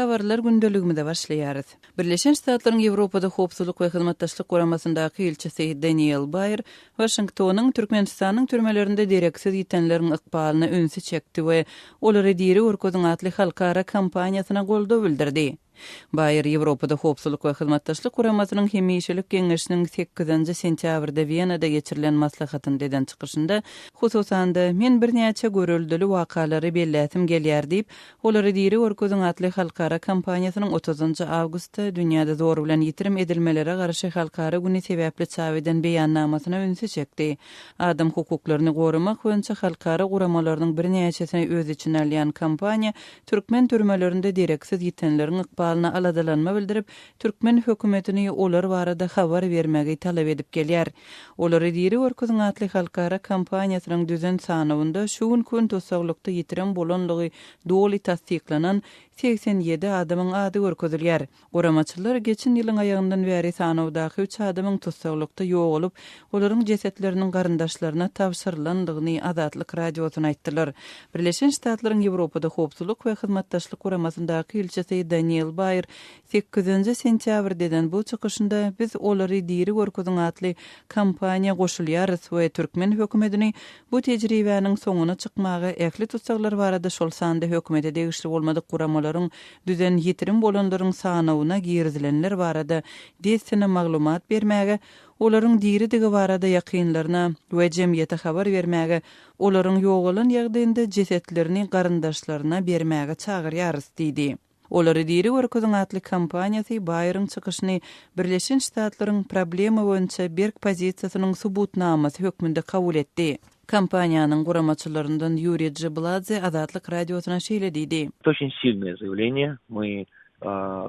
Habarlar gündeligimize başlaýarys. Birleşen Ştatlaryň Ýewropada Howpsuzlyk we Hyzmatdaşlyk Guramasyndaky ilçisi Daniel Baýer Waşingtonyň Türkmenistanyň türmelerinde dereksiz ýitenleriň ykbalyna ünsi çekdi we Olary diri görkeziň atly halkara kampaniýasyna goldaw bildirdi. Baýer Ýewropada Howpsuzlyk we Hyzmatdaşlyk Guramasynyň Hemişelik Geňeşiniň sekizinji sentýabrda Wenada geçirilen maslahatynda eden çykyşynda, hususan-da, Men birnäçe göreldeli wakalary belläsim gelýär diýip, Olary diri görkeziň atly halkara kampaniýasynyň otuzynjy awgustda dünýäde zor bilen ýitirim edilmelere garşy halkara güni sebäpli çap eden beýannamasyna ünsi çekdi. Adam hukuklaryny goramak boýunça halkara guramalarynyň birnäçesini öz içine alýan kampaniýa türkmen türmelerinde dereksiz ýitenleriň ykbalyna aladalanma bildirip, türkmen hökümetini olar barada habar bermegi talap edip gelýär. Olary diri görkeziň atly halkara kampaniýasynyň düzen sanawynda şu günki gün tussaglykda ýitirim bolanlygy doly tassyklanan 87 adamyň ady görkezilýär. Guramaçylar geçen ýylyň aýagyndan bäri sanawdaky üç adamyň tussaglykda ýogalyp, olaryň jesetleriniň garyndaşlaryna tabşyrylandygyny Azatlyk Radiosyna aýtdylar. Birleşen Ştatlaryň Ýewropada Howpsuzlyk we Hyzmatdaşlyk Guramasyndaky ilçisi Daniel Baýer Sekizinji sentýabrda eden bu çykyşynda Biz olary diri görkeziň atly kampaniýa goşulýarys we türkmen hökümetini bu tejribäniň soňuna çykmaga ähli tussaglar barada şol sanda hökümete degişli bolmadyk guramalaryň düzen ýitirim bolanlaryň sanawyna girizilenler barada dessine maglumat bermäge, olaryň diridigi barada ýakynlaryna we jemgyýete habar bermäge, olaryň ýogalan ýagdaýynda jesetlerini garyndaşlaryna bermäge çagyrýarys diýdi. Olary diri görkeziň atly kampaniýasy Baýeriň çykyşyny Birleşen Ştatlaryň problema boýunça berk pozisiýasynyň subutnamasy hökmünde kabul etdi. Kampaniýanyň guramaçylaryndan Ýuriý Jibladze Azatlyk Radiosyna şeýle diýdi. Это очень сильное заявление, мы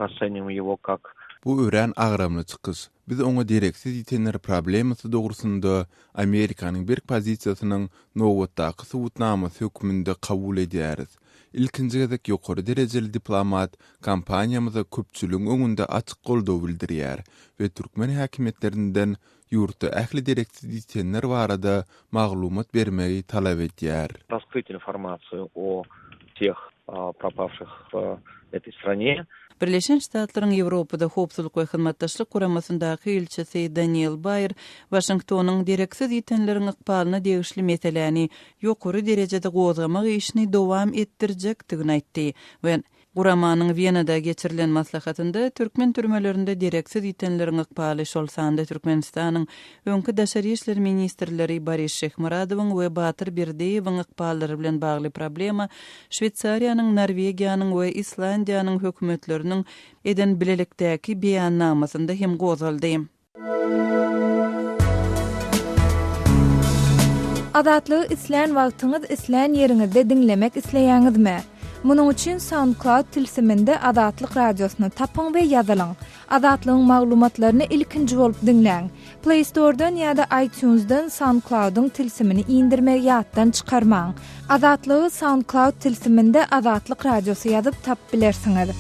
расцениваем его как. Bu örän agramly çykyş. Biz oňa dereksiz ýitenler problemasy dogrusynda Amerikanyň berk pozisiýasynyň nobatdaky subutnamasy hökmünde kabul edýäris. Ilkinji gezek ýokary derejeli diplomat kompaniýamyza köpçüligiň öňünde açyk goldaw bildirýär we türkmen häkimiýetlerinden ýurtda ähli dereksiz ýitenler barada maglumat bermegi talap edýär. Raskryt informasiýu o wseh propawşih w etoý strane. Birleşen Ştatlaryň Ýewropada Howpsuzlyk we Hyzmatdaşlyk Guramasyndaky ilçisi Daniel Baýer Waşingtonyň dereksiz ýitenleriň ykbalyna degişli meseläni ýokary derejede gozgamak işini dowam etdirjekdigini aýtdy we guramanyň Wenada geçirilen maslahatynda türkmen türmelerinde dereksiz ýitenleriň ykbaly, şol sanda Türkmenistanyň öňki daşary işler ministrleri Boris Şyhmyradowyň we Batyr Berdiýewiň ykballary bilen bagly problema Şweýsariýanyň, Norwegiýanyň we Islandiýanyň hökümetleriniň eden bilelikdäki beýannamasynda hem gozgaldy. Azatlygy islän wagtyňyz, islän ýeriňizde diňlemek isleýäňizmi? Munuň üçin SoundCloud tilsiminde Azatlyk Radiosyny tapyň we ýazylyň. Azatlygyň maglumatlaryny ilkinji bolup diňläň. Play Store-dan ýa-da iTunes-dan SoundCloud-yň tilsimini indirmegi ýatdan çykarmaň. Azatlygy SoundCloud tilsiminde Azatlyk Radiosy ýazyp tapyp bilersiňiz.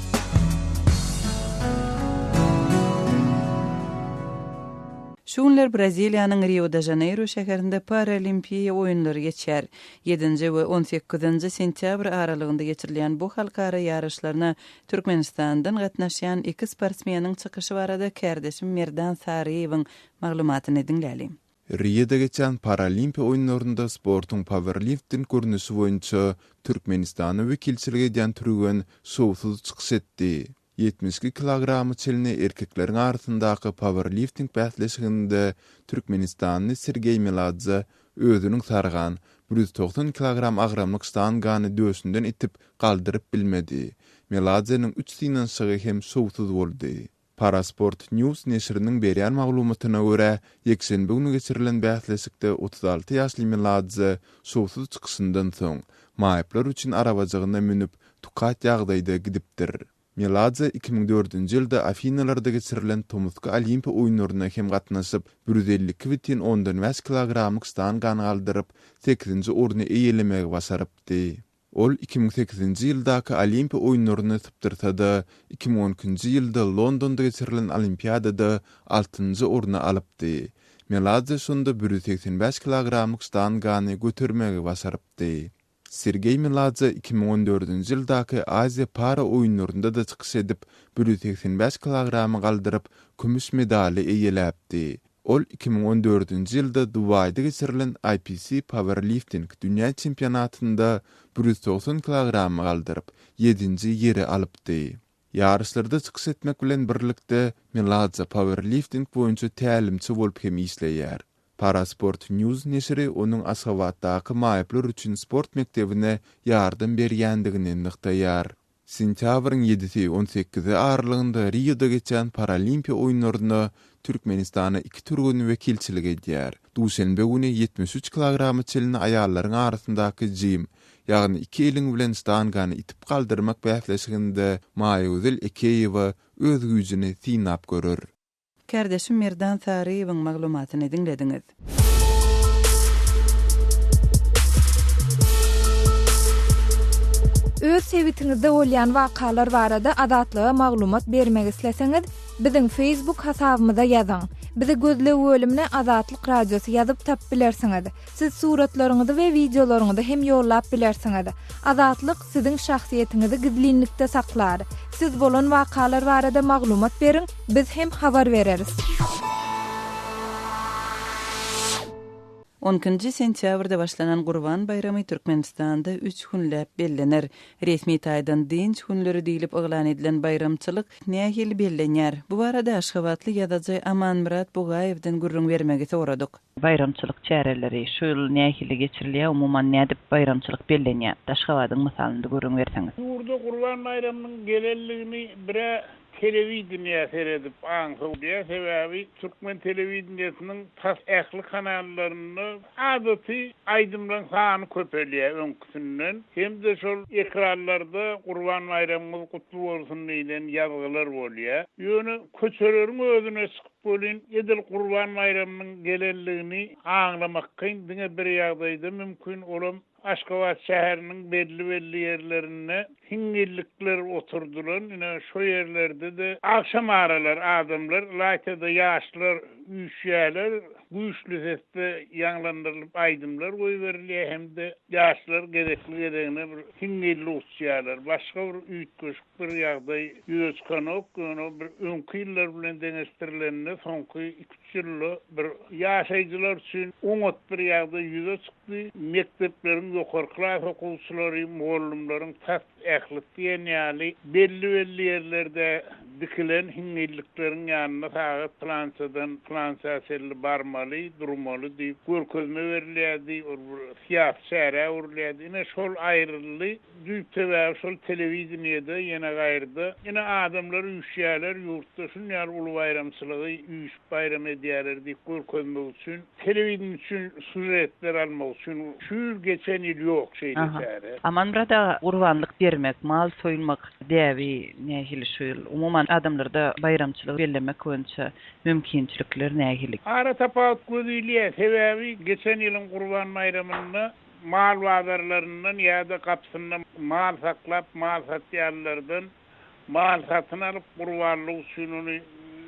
Şu günler Braziliýanyň Rio-de-Žaneýro şäherinde Paralimpiýa oýunlary geçýär. Ýedinji we on sekizinji sentýabr aralygynda geçirilýän bu halkara ýaryşlaryna Türkmenistandan gatnaşýan iki sportsmeniň çykyşy barada kärdeşim Merdan Saryýewiň maglumatyny diňläliň. Rioda geçýän Paralimpiýa oýunlarynda sportuň pauerlifting görnüşi boýunça Türkmenistana wekilçilik edýän türgen şowsuz çykyş etdi. 72 kilograma çenli erkekleriň arasyndaky pauerlifting bäsleşiginde türkmenistanly Sergeý Meladze özüniň sargan, 190 kilogram agramlyk ştangany döşünden itip, galdyryp bilmedi. Meladzeniň üç synanyşygy hem şowsuz boldy. Parasport News neşiriniň berýän maglumatyna görä, ýekşenbe güni geçirilen bäsleşikde 36 ýaşly Meladze şowsuz çykyşyndan soň, maýyplar üçin arabajygyna münüp, tukat ýagdaýda gidipdir. Meladze 2004-nji ýylda Afinalarda geçirilen tomusky Olimpiýa oýunlaryna hem gatnaşyp, 152 bütin ondan bäş kilogramlyk ştangany galdyryp, sekizinji orny eýelemegi başarypdy. Ol 2008-nji ýyldaky Olimpiýa oýunlaryny sypdyrsa-da, 2012-nji ýylda Londonda geçirilen Olimpiadada altynjy orny alypdy. Meladze şonda 185 kilogramlyk ştangany götermegi başarypdy. Sergeý Meladze 2014-nji ýyldaky Aziýa para oýunlarynda-da çykyş edip, 185 kilogramy galdyryp, kümüş medaly eýeläpdi. Ol 2014-nji ýylda Dubaýda geçirilen IPC Powerlifting dünýä çempionatynda 190 kilogramy galdyryp, ýedinji ýeri alypdy. Ýaryşlarda çykyş etmek bilen birlikde, Meladze pauerlifting boýunça tälimçi bolup hem işleýär. Parasport News neşiri onuň Aşgabatdaky maýyplar üçin sport mekdebine ýardam berýändigini nygtaýar. Sentýabryň ýedisi, on sekizi aralygynda Rioda geçýän Paralimpiýa oýunlaryna Türkmenistana iki türgen wekilçilik edýär. Duşenbe güni 73 kilograma çenli aýallaryň arasyndaky jim, ýagny iki eliň bilen ştangany itip galdyrmak bäsleşiginde Maýagözel Ekeýewa öz güýjüni synap görer. Kärdeşim Merdan Saryýewiň maglumatyny diňlediňiz. Öz sebitiňizde bolýan wakalar barada Azatlyga maglumat bermek isleseňiz, biziň Facebook hasabymyza ýazyň. Bizi gözleg bölümine Azatlyk Radiosy ýazyp tapyp bilersiňiz. Siz suratlaryňyzy we wideolaryňyzy hem ýollap bilersiňiz. Azatlyk siziň şahsyýetiňizi gizlinlikde saklar. Siz bolan wakalar barada maglumat beriň, biz hem habar bereris. On ikinji sentýabrda başlanan Gurban baýramy Türkmenistanda üç günläp bellener. Resmi taýdan dynç günleri diýlip yglan edilen baýramçylyk nähili bellenýär? Bu barada aşgabatly ýazyjy Amanmyrat Bugaýewden gürrüň bermegi soradyk. Baýramçylyk çäreleri şu ýyl nähili geçirilýär, umuman nädip baýramçylyk bellenýär? Aşgabadyň mysalynda gürrüň berseňiz. Ýurda Gurban baýramynyň gelenligini bir-ä telewideniýä seredip aňsa bolýar, sebäbi türkmen telewideniýesiniň tas ähli kanallarynda adaty aýdymlaryň sany köpelýär öňküsinden hem-de şol ekranlarda Gurban baýramyňyz gutly bolsun diýlen ýazgylar bolýar. Ýöne köçeleriň özüne çykyp Welin, edil Gurban baýramynyň gelenligini aňlamak kyn, diňe bir ýagdaýda mümkin, olam Aşgabat şäheriniň belli-belli ýerlerinde hiňňillikler oturdylan, ine, şo ýerlerde-de agşam aralar adamlar, ylaýta-da ýaşlar üýşýärler, güýçli sesde ýaňlandyrylyp aýdymlar goýberilýär hem-de ýaşlar gezekli-gezegine bir hiňňillik uçýarlar. Başga bir üýtgeşik Bir ýagdaý ýüze çykanok, ýöne bir öňki ýyllar bilen deňeşdirilende soňky iki-üç ýylda bir ýaşaýjylar üçin oňat bir ýagdaý ýüze çykdy. Mekdepleriň ýokary klas okuwçylary, mugallymlaryň tas ählisi diýen ýaly belli-belli ýerlerde dikilen hiňňillikleriň ýanynda sagat pylançadan pylança çenli barmaly, durmaly diýip görkezme berilýärdi, ol bir syýasy çärä öwrülýärdi. Ine, şol aýryldy. Düýp sebäbi şol telewideniýede ýene gaýryda ine adamlar üýşýärler ýurtda şun ýaly uly baýramçylygy üýşüp baýram edýärler diýip görkezmek üçin telewideniýe üçin sužetler almak üçin şu ýyl geçen ýyl ýok şeýle çäre. Amanmyrat aga gurbanlyk bermek, mal soýulmak däbi nähili şu ýyl? Umuman adamlarda baýramçylygy bellemek boýunça mümkinçilikler nähili? Ara tapawut göz ilýär sebäbi geçen ýylyň gurban baýramynda Mal bazarlaryndan ýa-da gapysynda mal saklap, mal satýanlardan mal satyn alyp, gurbanlyk üçin ony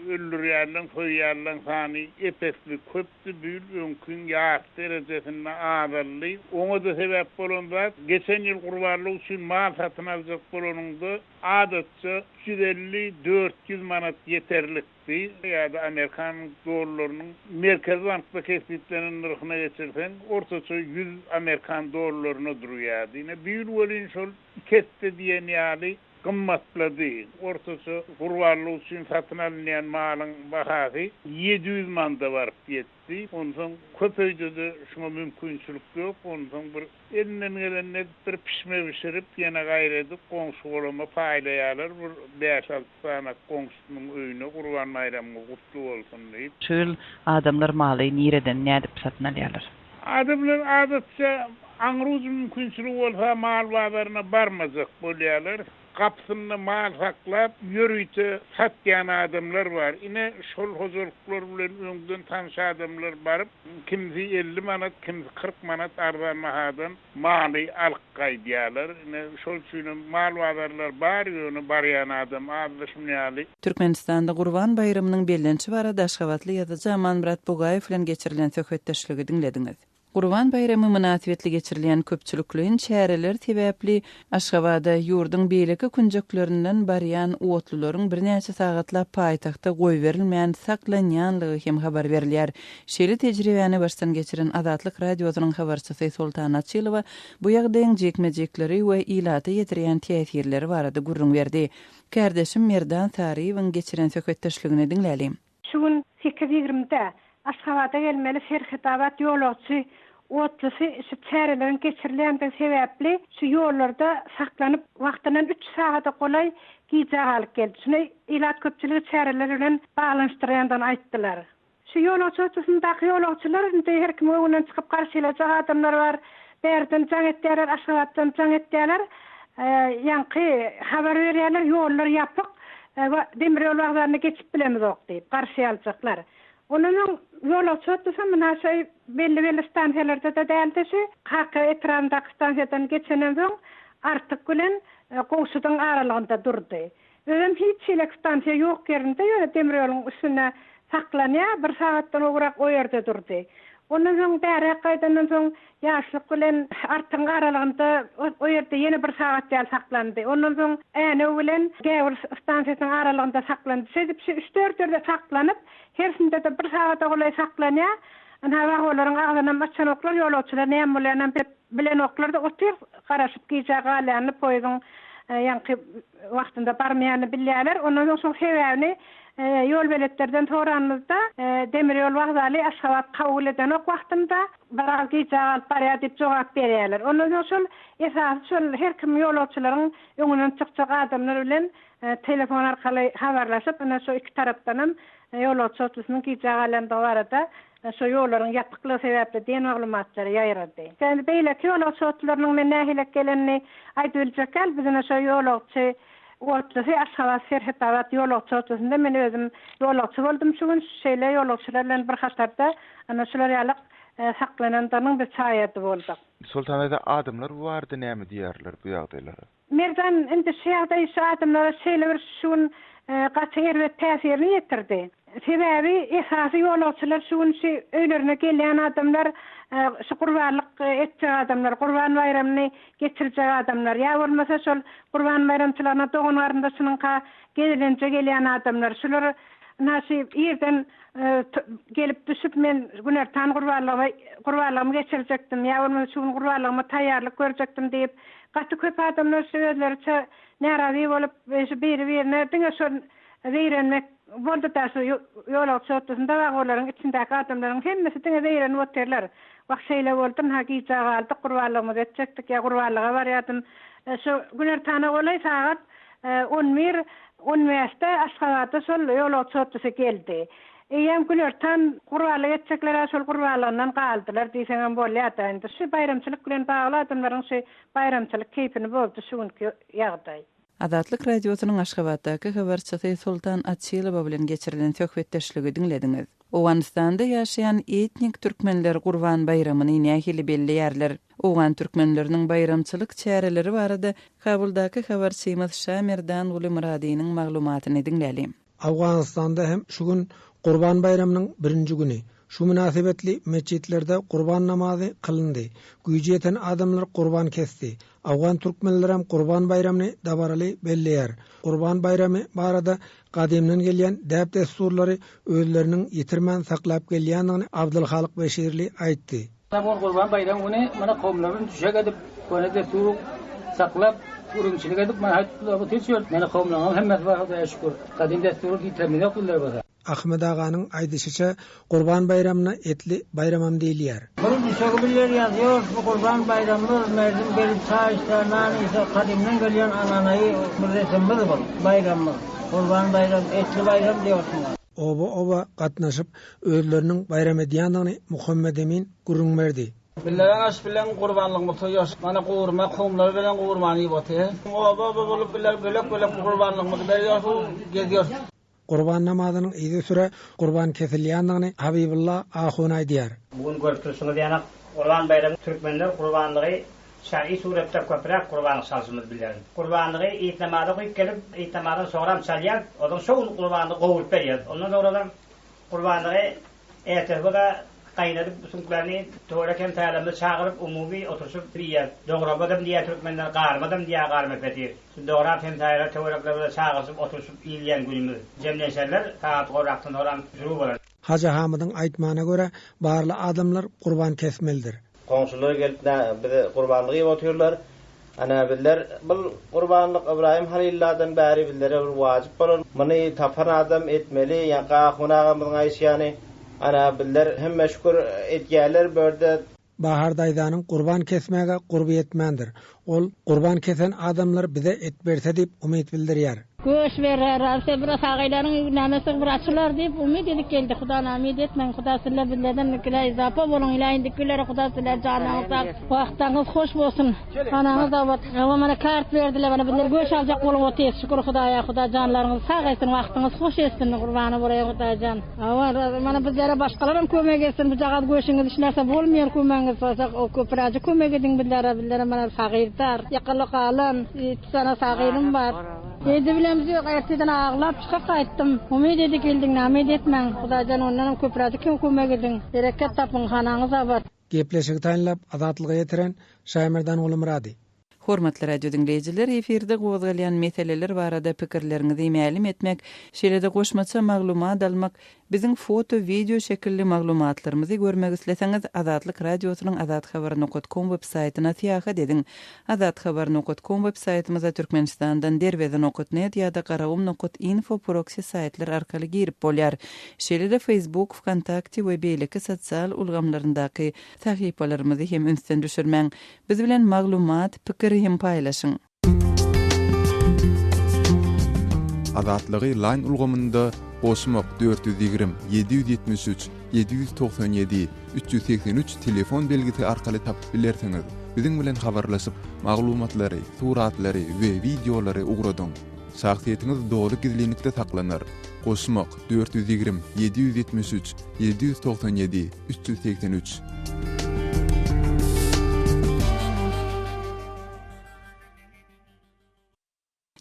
öldürýänleň, soýýanlaň sany ep-esli köpdi. Bu ýyl öňkiň ýarysy derejesinde azaldy. Oňa-da sebäp bolan zat, geçen ýyl gurbanlyk üçin mal satyn aljak bolanyňda, adatça, 350, 400 manat ýeterlik. Ýa-da amerikan dollarynyň Merkezi bankda kesgitlenen nyrhyna geçirseň, ortaça 100 amerikan dollaryna durýardy. Ine, bu ýyl welin şol iki esse diýen ýaly gymmatlady. Ortaça gurbanlyk üçin satyn alynýan malyň bahasy 700 manda baryp ýetdi. Onsoň köp öýde-de şuňa mümkinçilik ýok. Onsoň bir Elinden gelenini edip bir pişme bişirip, ýene gaýry edip goňşy-golama paýlaýarlar, bir bäş-alty sanak goňşusynyň öýüne Gurban baýramyňyz gutly bolsun diýip. Şu ýyl adamlar maly nireden, nädip satyn alýarlar? Adamlar adatça aňrujy mümkinçiligi bolsa mal bazaryna barmajak bolýarlar. Gapysynda mal saklap, ýörite satýan adamlar bar. Ine, şol hojalyklar bilen öňden tanyş adamlar baryp, kimsi 50 manat, kimsi 40 manat arzan bahadan maly alyp gaýdýarlar. Ine, şol üçinem mal bazarlary bar, ýöne barýan adam azda şuny ýaly. Türkmenistanda Gurban baýramynyň bellenişi barada aşgabatly ýazyjy Amanmyrat Bugaýew bilen geçirilen söhbetdeşligi diňlediňiz. Gurban baýramy mynasybetli geçirilýän köpçülikleýin çäreler sebäpli Aşgabada ýurduň beýleki künjeklerinden barýan otlularyň birnäçe sagatlap paýtagta goýberilmän saklanýanlygy hem habar berilýär. Şeýle tejribäni başdan geçiren Azatlyk Radiosynyň habarçysy Soltan Açylowa bu ýagdaýyň jikme-jikleri we ilata ýetirýän täsirleri barada gürrüň berdi. Kärdeşim Merdan Saryýewiň geçiren söhbetdeşligini diňläliň. Şu gün sekiz ýigrimide Aşgabada gelmeli Serhetabat ýolagçy otlusy şu çäreleriň geçirilýändigi sebäpli şu ýollarda saklanyp, wagtyndan üç sagada golaý gijä galyp geldi. Şuny ilat köpçüligi çäreler bilen baglanyşdyrýandygyny aýtdylar. Şu ýolagçy otlusyndaky ýolagçylar indi her kimiň öňünden çykyp garşylajak adamlar bar. Bärden jaň etýärler, Aşgabatdan jaň etýärler. Ýaňky habar berýärler, ýollar ýapyk, demir ýol wokzalyna geçip bilemizok diýip, garşy aljaklar. Ondan öň ýolagçy otlusam munha şo belli-belli stansiýalarda-da däldi şu. Kaka etrabyndaky stansiýadan geçenden soň Artyk bilen Gowşudyň aralygynda durdy. Özem hiç hili stansiýa ýok ýerinde, ýöne demir ýoluň üstünde saklanýar. Bir sagatdan gowrak o ýerde durdy. Ondan soň bäräk gaýdandan soň Ýaşlyk bilen Artygyň aralygynda o ýerde ýene bir sagat ýaly saklandy. Ondan soň Änew bilen Gäwür stansiýasynyň aralygynda saklandy. Şeýdip şu üç-dört ýerde saklanyp, hersinde-de bir sagada golaý saklanýar. Ynha wagonlaryň agzynam açanoklar, ýolagçylar näme bolýanam Bilenoklar-da otyr, garaşyp gijä galýanyny, poýeziň ýaňky wagtynda barmaýanyny bilýärler. Ondan soň şoň sebäbini ýolbeletlerden soranymyzda, demir ýol wokzaly Aşgabat kabul edenok wagtynda, biraz gijä galyp barýar diýip jogap berýärler. Ondan soň şol esasy şol her kim ýolagçylaryň öňünden çykjak adamlar bilen telefon arkaly habarlaşyp, ine şu iki tarapdanam ýolagçy otlusynyň gijä galýandygy barada Şo ýollaryň ýapyklygy sebäpli diýen maglumatlar ýaýrady. Indi beýleki ýolagçy otlylarynyň men nähilek gelenini aýdyp biljek däl. Biz ine şo ýolagçy otlusy Aşgabat Serhetabat ýolagçy otlusynda men özüm ýolagçy boldum şu gün. Şeýle ýolagçylar bilen bir hatarda ine şular ýalyk saklanandygynyň biz şaýady bolduk. Soltan daýza adamlar bu barada näme diýýärler bu ýagdaýlara? Merdan indi şu ýagdaý şu adamlara şeýle bir şu gün gaty erbet täsirini ýetirdi. Sebäbi esasy ýolagçylar şu gün şu öýlerine gelýän adamlar şu gurbanlyk etjek adamlar, gurban baýramyny geçirjek adamlar ýa bolmasa şol gurban baýramçylygyna dogan-garyndaşynyňka gezelenje gelýän adamlar. Şular ynha şu irden gelip düşüp men günortan gurbanlygymy gurbanlygymy geçirjekdim ýa bolmasa şu gün gurbanlygyma taýýarlyk görjekdim diýip Gaty köp adamlar şu özleriçe närazy bolup şu biri birine diňe şol zeýrenmek boldyda şu ýolagçy otlusynda wagonlaryň içindäki adamlaryň hemmesi diňe zeýrenip otyrlar. Wah şeýle boldy ynha gijä galdyk gurbanlygymyzy etjekdik ýa gurbanlyga barýadym. Şu günortana golaý sagat on bir on bäşde Aşgabatda şol ýolagçy otlusy geldi. Eýýäm günortan gurbanlyk etjekler-ä şol gurbanlygyndan galdylar diýseňem bolýar-da. Indi şu baýramçylyk bilen bagly adamlaryň şu baýramçylyk keýpini bozdy şu günki ýagdaý. Azatlyk Radiosynyň Aşgabatdaky habarçysy Soltan Açylowa bilen geçirilen söhbetdeşligi diňlediňiz. Owganystanda ýaşaýan etnik türkmenler Gurban baýramyny nähili belleýärler? Owgan türkmenleriniň baýramçylyk çäreleri barada Kabuldaky habarçymyz Şamerdanguly Myradynyň maglumatyny diňläliň. Owganystanda hem şu gün Gurban baýramynyň birinji güni. Şu mynasybetli metjitlerde gurban namazy kylyndy. Güýji ýeten adamlar gurban kesdi. Owgan türkmenlerem Gurban baýramyny dabaraly belleýär. Gurban baýramy barada gadymdan gelýän däp-dessurlary özleriniň ýitirmän saklap gelýändigini Abdylhalyk Beşirli aýtdy. Bu Gurban baýram güni mana kowumlarym düşek edip, köne dessury saklap, gürrüňçilik edip, mana aýdypdylar, bu tüýs ýurt. Meni kowumlaryň hemmesi bar, Hudaýa şükür. Gadym dessury ýitiremiz ýok bizler bolsa. Ahmet aganyň aýdyşyça, Gurban baýramyna etli baýramam diýilýär. Bir düşegi bizler ýazýarys, bu Gurban baýramymyz, merdim gelip çaý içse, nan iýse, gadymdan gelýän ananaýy bir resimimiz bul, baýramymyz. Gurban baýram, etli baýram diýýäris muňa. Oba-oba gatnaşyp, özleriniň baýram edýändigini Muhammedemin gürrüň berdi. Bizlerem aş bilen gurbanlygymyzy soýýas. Mana gowurma, kowumlar bilen gowurmany iýip otyrys. Oba-oba bolup bizler bölek-bölek gurbanlygymyzy berýäris, gezýäris. Gurban namazynyň yzysüre gurban kesilýändigini Habibulla ahun aýdýar. Bu gün görüp durşuňyz ýaly Gurban baýramy türkmenler gurbanlygy şer'i suratda köpräk gurbanlyk çalşymyzy bilýärin. Gurbanlygy it namaza guýup gelip, it namazdan soňram çalýar, ozan şo gün gurbanlygy gowuryp berýär. Ondan soňradam gurbanlygy ertesi bolsa. Gaýnadyp süňklerini töwerek hemsaýalarymyzy çagyryp umumy oturyşyp iýýäs. Dogramadam diýýär türkmenler, garmadam diýýär garma petir. Şu dograp hemsaýalar töwereklerimize çagyryşyp oturyşyp iýilýän günümiz. Jemlenşerler sagat gorakdan soram şuru bolar. Hajy Hamydyň aýtmagyna görä, barly adamlar gurban kesmelidir. Goňşular gelip bize gurbanlyk iýip otyrlar. Ana bizler bul gurbanlyk Ybraýym Halylladan bäri bizlere bir wajyp bolan. Muny tapan adam etmeli, ýaňky ahun agamyzyň aýşy ýaly. Ana bizler hemme şükür edýäler börde. Bahar daýzanyň gurban kesmäge gurby ýetmändir. Ol, Gurban kesen adamlar bize et berse diýip umyt bildirýär. Göş berer, alsa bir sagaýlaryň nämesi bir açylar diýip umyt edip geldik. Huda namyt etmäň, Huda sizler bizlerden gile zapa boluň, ila indikilere Huda sizler janyňyz sag, wagtlaryňyz hoş bolsun, hanaňyz abat. Hawa mana kart berdiler, mana bizler göş aljak bolup otyrys, şükür Hudaýa, Huda janlaryňyzy sag etsin, wagtyňyz hoş etsin, gurbany bolaýyn Hudaýjan. Hawa, mana bizlere başgalaram kömek etsin, bujagaz göşüňiz hiç narse bolmaýar kömegiňiz bolsa köpräjik kömek ediň bizlere, bizlerem mana sagyrdar, ýakaly galan, iki sany sagyrym bar. Edibilemiz ýok, ertirden aglap çyka gaýtdym. Umyt edip geldik, namyt etmäň, Hudaýjan ondanam köpräjik hem kömek ediň. Bereket tapyň, hanaňyz abat. Gepleşigi taýynlap, Azatlyga ýetiren, Şaýmerdan Gulumyrady. Hormatly radio diňleýjiler, efirde gozgalýan meseleler barada pikirleriňizi mälim etmek, şeýle-de goşmaça maglumat almak, biziň foto, wideo şekilli maglumatlarymyzy görmek isleseňiz, Azatlyk Radiosynyň azathabar nokat kom web saýtyna syýahat ediň. Azathabar nokat kom web saýtymyza Türkmenistandan Derweze nokat net ýa-da Garagum nokat info proksi saýtlar arkaly girip bolýar. Şeýle-de Facebook, Wkontakte we beýleki sosial ulgamlaryndaky sahypalarymyzy hem ünsden düşürmäň. Biz bilen maglumat, pikir hem paýlaşyň. Azatlygy Line ulgamynda goşmak 420 773 797 383 telefon belgisi arkaly tapyp bilersiňiz. Biziň bilen habarlaşyp, maglumatlary, suratlary we wideolary ugradyň. Şahsyýetiňiz doly gizlinlikde saklanar. Goşmak 420 773 797 383.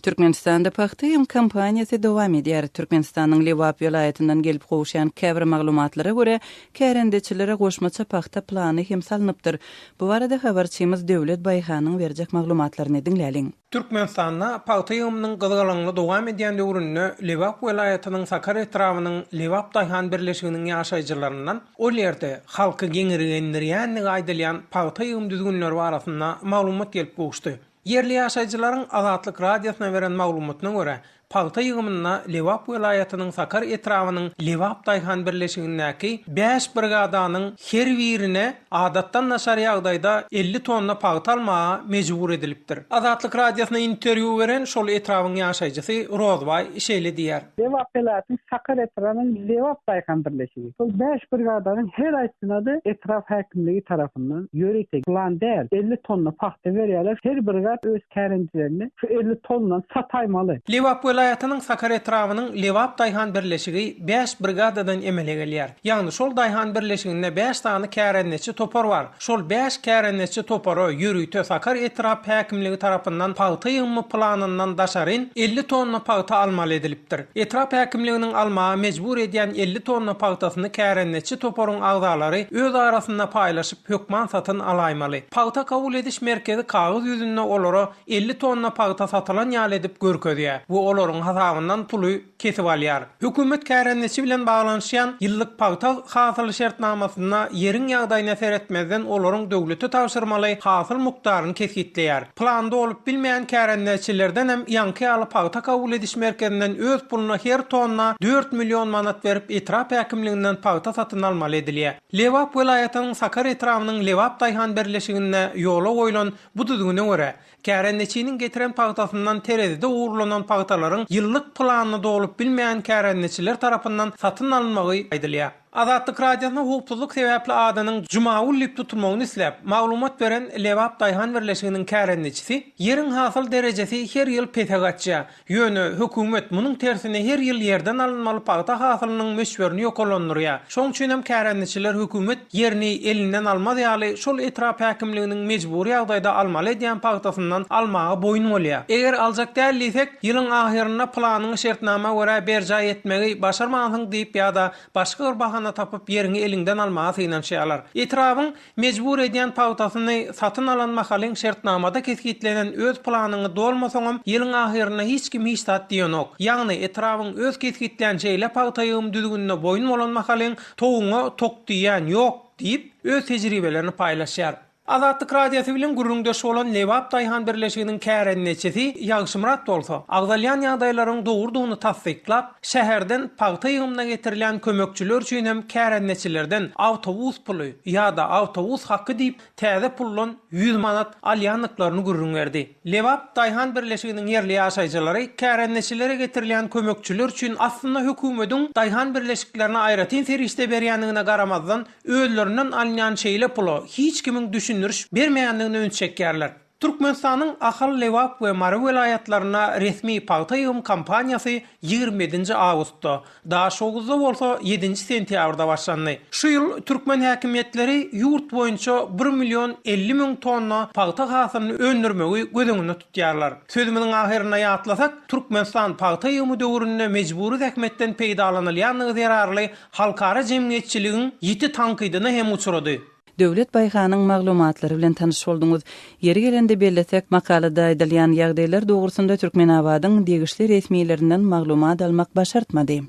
Türkmenistanda pagta ýygym kampaniýasy dowam edýär. Türkmenistanyň Lebap welaýatyndan gelip gowuşýan käbir maglumatlara görä, kärendeçilere goşmaça pagta plany hem salnypdyr. Bu barada habarçymyz Döwlet Baýhanyň berjek maglumatlaryny diňläliň. Türkmenistanda pagta ýygymynyň gyzgalaňly dowam edýän döwründe Lebap welaýatynyň Sakar etrabynyň Lebap daýhan birleşiginiň ýaşaýjylaryndan ol ýerde halky geňirgendirýändigi aýdylýan pagta ýygym düzgünleri barasynda maglumat gelip gowuşdy. Ýerli ýaşaýjylaryň Azatlyk Radiosyna beren maglumatyna görä, pagta ýygymynda Lebap welaýatynyň Sakar etrabynyň Lebap daýhan birleşigindäki bäş brigadanyň her birine adatdan daşary ýagdaýda 50 tonna pagta almaga mejbur edilipdir. Azatlyk Radiosyna interwýu beren şol etrabyň ýaşaýjysy Rozbaý şeýle diýýär. Lebap welaýatynyň Sakar etrabynyň Lebap daýhan birleşigi. Şol bäş brigadanyň her aýsyna-da etrap häkimligi tarapyndan ýörite plan däl, 50 tonna pagta berýärler. Her brigad öz kärendeçilerine şu 50 tonnadan sataýmaly. Lebap welaýatynyň Sakar etrabynyň Lebap daýhan birleşigi bäş brigadadan emele gelýär. Ýagny şol daýhan birleşiginde bäş sany kärendeçi topar bar. Şol bäş kärendeçi topara ýörite Sakar etrap häkimligi tarapyndan pagta ýygymy planyndan daşaryn 50 tonna pagta almaly edilipdir. Etrap häkimliginiň almaga mejbur edýän 50 tonna pagtasyny kärendeçi toparyň agzalary öz arasynda paýlaşyp hökman satyn alaýmaly. Pagta kabul ediş merkezi kagyz ýüzünde olara 50 tonna pagta satylan ýaly edip görkezýär we olaryň hasabyndan puly kesip alýar. Hökümet kärendeçi bilen baglanyşýan ýyllyk pagta hasyly şertnamasynda ýeriň ýagdaýyna seretmezden olaryň döwlete tabşyrmaly hasyl mukdaryny kesgitleýär. Plany dolup bilmeýän kärendeçilerdenem ýaňky ýaly pagta kabul ediş merkezinden öz puluna her tonna dört million manat berip etrap häkimliginden pagta satyn almaly edilýär. Lebap welaýatynyň Sakar etrabynyň Lebap daýhan birleşiginde ýola goýlan bu düzgüne görä, Kärendeçiniň getiren pagtasyndan terezide ogurlanan pagtalaryň ýyllyk planyny dolup bilmeýän kärendeçiler tarapyndan satyn alynmagy aýdylýar. Azatlyk Radiosyna howpsuzlyk sebäpli adynyň Jumagül diýip tutulmagyny isläp, maglumat beren Lebap daýhan birleşiginiň kärendeçisi, Ýeriň hasyl derejesi her ýyl pese gaçýar. Ýöne hökümet munuň tersine her ýyl ýerden alynmaly pagta hasylynyň möçberini ýokarlandyrýar. Şoň üçinem kärendeçiler hökümet ýerini elinden almaz ýaly şol etrap häkimliginiň mejbury ýagdaýda almaly edýän pagtasyndan almaga boýun bolýar. Eger aljak däl diýsek, ýylyň ahyrynda planyňy şertnama görä berjaý etmegi başarmansyň diýip ýa-da başga bir bahana. bahana tapyp ýeriňi eliňden almaga synanyşýarlar. Etrabyň mejbur edýän pagtasyny satyn alan mahalyň şertnamada kesgitlenen öz planyňy dolmasaňam ýylyň ahyrynda hiç kim hiç zat diýenok. Ýagny etrabyň öz kesgitlän şeýle pagta ýygym düzgünine boýun bolan mahalyň towuňa tok diýýän ýok diýip, öz tejribelerini paýlaşýar. Azatlyk Radiosy bilen gürrüňdeş bolan Lebap daýhan birleşiginiň kärendeçisi Ýagşymyrat bolsa, agzalýan ýagdaýlaryň dogrudygyny tassyklap, şäherden pagta ýygymyna getirilýän kömekçiler üçin hem kärendeçilerden awtobus puly ýa-da awtobus haky diýip täze puldan 100 manat alýandyklaryny gürrüň berdi. Lebap daýhan birleşiginiň ýerli ýaşaýjylary kärendeçilere getirilýän kömekçiler üçin aslynda hökümediň daýhan birleşiklerine aýratyn serişde berýändigine garamazdan, özlerinden alynýan şeýle pula hiç kimiň düşündiriş bermeýändigine üns çekýärler. Türkmenistanyň Ahal, Lebap we Mary welaýatlarynda resmi pagta ýygym kampaniýasy 27-nji awgustda, Daşoguzda bolsa ýedinji sentýabrda başlandy. Şu ýyl türkmen häkimiýetleri ýurt boýunça bir million 50 müň tonna pagta hasylyny öndürmegi göz öňünde tutýarlar. Sözümiziň ahyrynda ýatlasak, Türkmenistan pagta ýygymy döwründe mejbury zähmetden peýdalanylýandygy zerarly halkara jemgyýetçiligiň ýiti tankydyna hem uçrady. Döwlet Baýhanyň maglumatlary bilen tanyş bolduňyz. Ýeri gelende bellesek, makalada aýdylýan ýagdaýlar dogrusynda Türkmenabadyň degişli resmilerinden maglumat almak başartmady.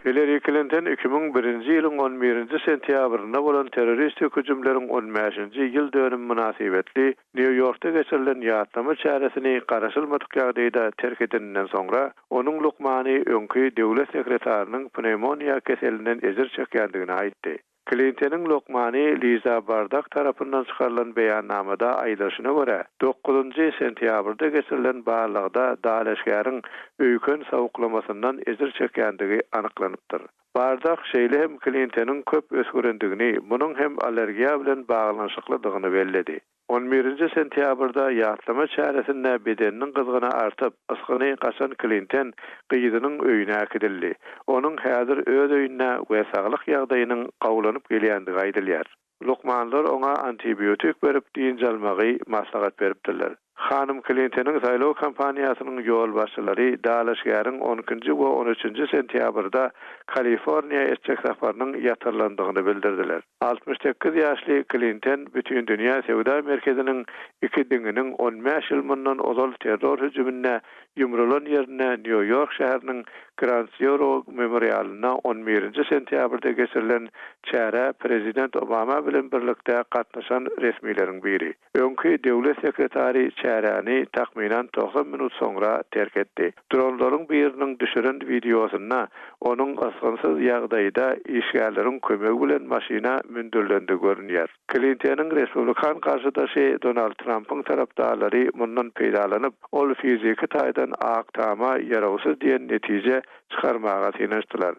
Hillari Klinton 2001-nji ýylyň on birinji sentýabrynda bolan terroristik hüjümleriň on bäşinji ýyl dönümi mynasybetli Nýu-Ýorkda geçirilen ýatlama çäresini garaşylmadyk ýagdaýda terk edeninden soňra, onuň lukmany öňki döwlet sekretarynyň pnewmoniýa keselinden ejir çekýändigini aýtdy. Klintonyň lukmany Liza Bardak tarapyndan çykarylan beýannamada aýdylyşyna görä, dokuzynjy sentýabrda geçirilen barlagda dalaşgäriň öýken sowuklamasyndan ejir çekýändigi anyklanypdyr. Bardak şeýle hem Klintonyň köp üsgürendigini, munuň hem allergiýa bilen baglanyşyklydygyny belledi. On birinji sentýabrda ýatlama çäresinde bedeniniň gyzgyny artyp, ysgyny gaçan Klinton gyzynyň öýüne äkidildi. Onuň häzir öz öýünde we saglyk ýagdaýynyň gowulanyp gelýändigi aýdylýar. Lukmanlar oňa antibiotik berip dynç almagy maslahat beripdirler. Hanym Klintonyň saýlaw kampaniýasynyň ýolbaşçylary dalaşgäriň on ikinji we on üçünji sentýabrda Kaliforniýa etjek saparynyň ýatyrylandygyny bildirdiler. 68 ýaşly Klinton Bütindünýä söwda merkeziniň iki diňiniň 15 ýyl mundan ozal terror hüjüminde ýumrulan ýerinde Nýu-Ýork şäheriniň Grand Zero memorialynda on birinji sentýabrda geçirilen çärä prezident Obama bilen birlikde gatnaşan resmileriň biri. Öňki döwlet sekretary çäräni takmynan 90 minut soňra terk etdi. Dronlaryň biriniň düşüren wideosynda onuň ysgynsyz ýagdaýda işgärleriň kömegi bilen maşyna mündürilendigi görünýär. Klintonyň respublikan garşydaşy Donald Trampyň tarapdarlary mundan peýdalanyp, ol fiziki taýdan Ak Tama ýarawsyz diýen netije çykarmaga synanyşdylar.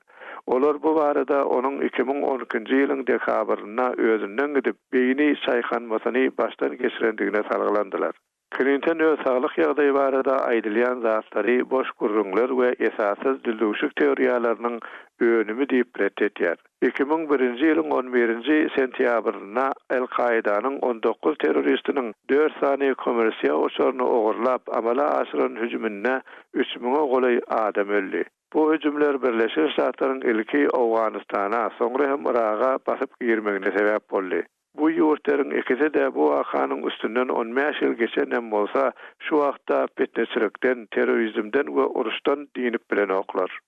Olar bu barada onuň 2012-nji ýylyň dekabrynda özünden gidip, beýni çaýkanmasyny başdan geçirendigine salgylandylar. Klinton öz saglyk ýagdaýy barada aýdylýan zatlary boş gürrüňler we esassyz düzlüwşik teoriýalarynyň önümi diýip ret etýär. 2001-nji ýylyň on birinji sentýabrynda Al-Kaidanyň on dokuz terroristiniň dört sany kommersiýa uçaryny ogurlap amala aşyran hüjüminde üç müňe golaý adam öldi. Bu hüjümler Birleşen Ştatlaryň ilki Owganystana, soňra hem Yraga basyp girmegine sebäp boldy. Bu ýurtlaryň ikisi-de bu wakanyň üstünden on bäş ýyl geçen hem bolsa, şu wagtda pitneçilikden, terrorizmden we uruşdan dynyp bilenoklar.